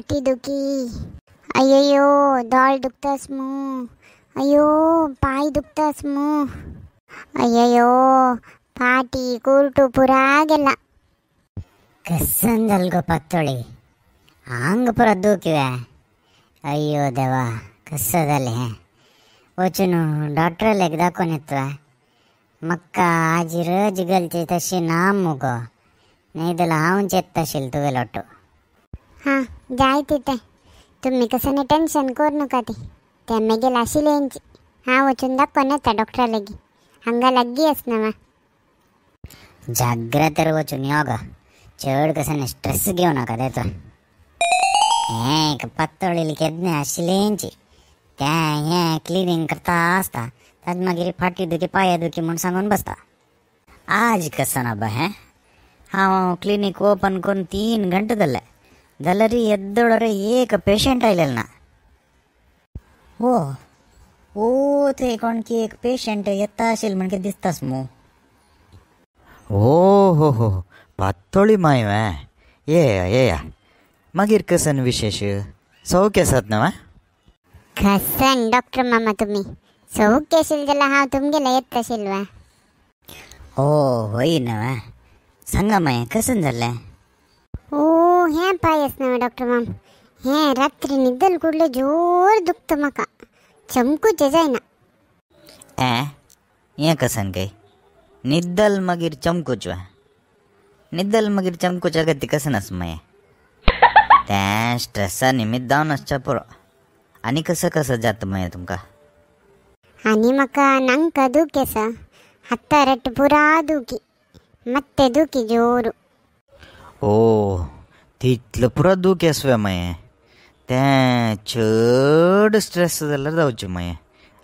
फाटी दुखी, अय्यो दोळ दुखतास मू, अय्यो पाय दुखतास मू, अय्यो फाटी कुर्टू पुरा गेला. कसन जाल गो पातोळी, आंग पुरा दुखवे. अय्यो देवा कसं जालें हें. वचून डॉक्टर लेग दाखोवन येतवा. म्हाका आजी रज गलची तशी ना मुगो, नाही जाल्यार हांवच येता आशिल्लें तुगे लोटो. हां जाय तितें, तुमी कसं टेन्शन करू नका. ती ते मागीर आशिल्लेंची हांव वचून दाखोवन येता डॉक्टरा लागीं, हांगा लागीं आस ना. जाग्रत वचून यो गो, चड कसं स्ट्रेस घेवं नाका तेचो. हें एक पातळी केन्ना आशिल्लेंची तें हें क्लिनींग करता आसता, ताज मागीर फाटी दुखी पांय दुखी म्हूण सांगून बसता. आज कसं ना बा हें, हांव क्लिनीक ओपन करून 3 घंटे जाले जाल्यार येद्दोळ रे एक पेशंट आयलेलो ना. हो ओ थंय कोण की एक पेशंट येता आशिल्लो म्हणके दिसतास मू. ओ हो हो पातोळी माय वे, येया येया. मागीर कसन विशेश, सौख्य आसात ना? कसन डॉक्टर मामा तुमी सौख्य आशिल्लें जाल्यार हांव तुमगेले येता आशिल्लें. ओ होय ना, सांगा माय कसन जालें? ओ हें पाय आस ना डॉक्टर माम, हें रात्री निदल कुडले जोर दुखता म्हाका, चमकूचें जायना. ए हें कसन काय निद्दल मागीर चमकूच वा? निद्दल मागीर चमकूच गती कसन आस मागीर? तें स्ट्रेसा निमित्त जावन आसच्या पुरो. आनी कसं कसं जाता मागीर तुमकां? आनी म्हाका नांका दुखी आसा, हाता रट पुरा दुखी, मत्ते दुखी जोर. ओ तितलो पुरो दुखी आसवे मागीर? तें चड स्ट्रेस जाल्यार जावचें मागीर.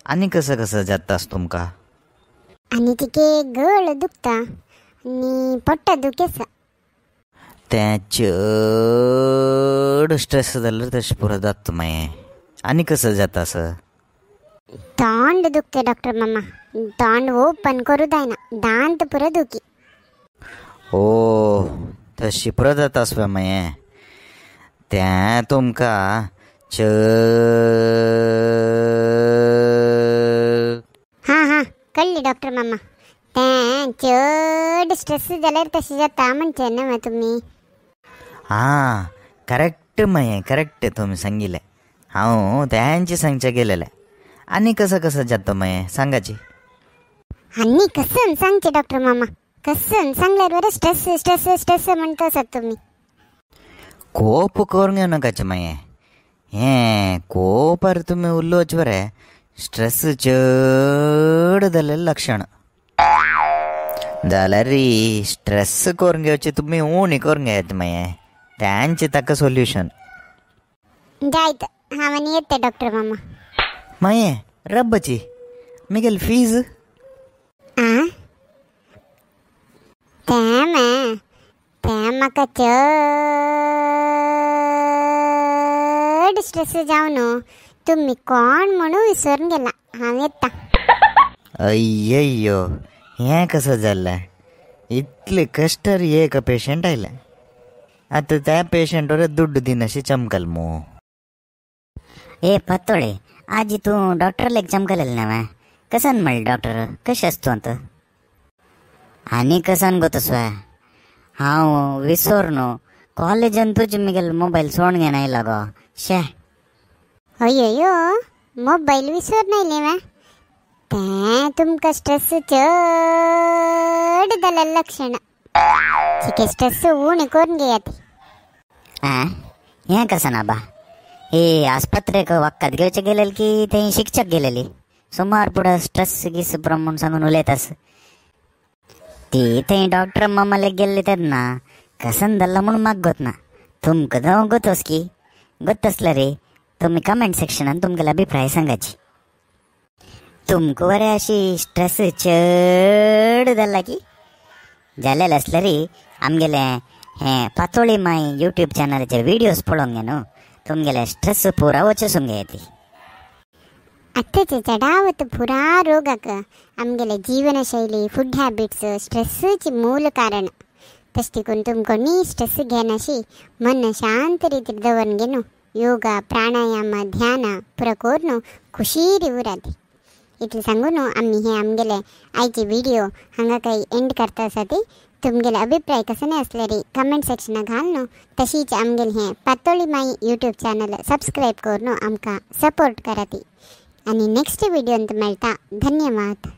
आनी कसं कसं जाता आस तुमकां? आनी तिके गळ दुखता आनी पोट्टा दुखी आसा. तें चड स्ट्रेस जाल्यार तशें पुरो जाता मागीर. आनी कसं जाता आस? तोंड दुखते डॉक्टर मामा, तोंड ओपन करूं जायना, दांत पुरो दुखी. ओ तशी पुरो जाता आसवे मागीर. तें तुमकां चड. हां हां कळ्ळी डॉक्टर मामा, तें चड स्ट्रेस जाल्यार तशें जाता म्हणचें न्हय तुमी? हां करेक्ट मागीर, करेक्ट तुमी सांगिल्लें. हांव तेंचे सांगचें गेलेलें. आनी कसं कसं जाता मागीर सांगाची? आनी कसं सांगचें डॉक्टर मामा, कसं सांगल्यार बरें स्ट्रेस स्ट्रेस स्ट्रेस म्हणटा आसात तुमी. कोप करून घेवं नाकाचें मागीर. हें कोपार तुमी उलोवचें बरें स्ट्रेस चड जाल्लें लक्षण. जाल्यार स्ट्रेस करून घेवचें तुमी उणी करून घेयात मागीर, तेंचें ताका सोल्युशन. जायत हांव आनी येता डॉक्टर मामा. मागीर रब्बची मिगेल फीज? आं तें तें म्हाका चड स्ट्रेस जावन तुमी कोण म्हणून विसरून गेला. हांव येता. अय्ययो हें कसं जालें? इतले कश्टार एक पेशंट आयलें, आतां त्या पेशंट दुड्ड दिनाशी चमकल मू. ए पातोळे, आजी तूं डॉक्टर लेग चमकलेलें ना? कसन म्हणलें डॉक्टर कशें आस तूं आतां? आनी कसन गो तसो हांव विसर न्हू, कॉलेजान तुजे मुगेलो मोबायल सोडून घेवन आयला गो. शे अय्यो मोबायल विसरून आयलें वा? तें तुमकां स्ट्रेस चड जाल्लें लक्षण. चिके स्ट्रेस उणें करून घेयात. आं हें कसं ना बा, हे आस्पत्रेक वखद घेवचें गेलेलें की थंय शिक्षक गेलेली सुमार पुरो स्ट्रेस गीस पुरो म्हूण सांगून उलयतास. ती थंय डॉक्टर मामाले गेल्ली तेन्ना कसन जाल्लो म्हूण म्हाका गोत ना, तुमकां जावं गोतोस की गोत आसल्यार रे तुमी कमेंट सेक्शनान तुमगेलो अभिप्राय सांगाची. तुमकां बरें अशी स्ट्रेस चड जाला की जालेलें आसल्यार आमगेलें हें पातोळी माय यूट्यूब चॅनलाचेर व्हिडियोज पळोवंक गे न्हू, तुमगेले स्ट्रेस पुरा वचून घे ती. आतांचे चडावत पुरा रोगाक आमगेले जीवनशैली, फूड हॅबिट्स, स्ट्रेसची मूल कारण. तशें देखून तुम कोणी स्ट्रेस घेनाशी मन शांत रितीर दवरून घेनु योगा प्राणायाम ध्यान पुरा करून खुशीर उराती. इतलें सांगून आमी हे आमगेले आयची व्हिडिओ हांगा काही एंड करता आसा. ती तुमगेले अभिप्राय कसने असले कमेंट सेक्शनाक घाल न्हू. तशीच आमगेले हे पातोळी माई यूट्यूब चॅनल सबस्क्रायब करून आमकां सपोर्ट कराती. आनी नेक्स्ट व्हिडियोंत मेळटा. धन्यवाद.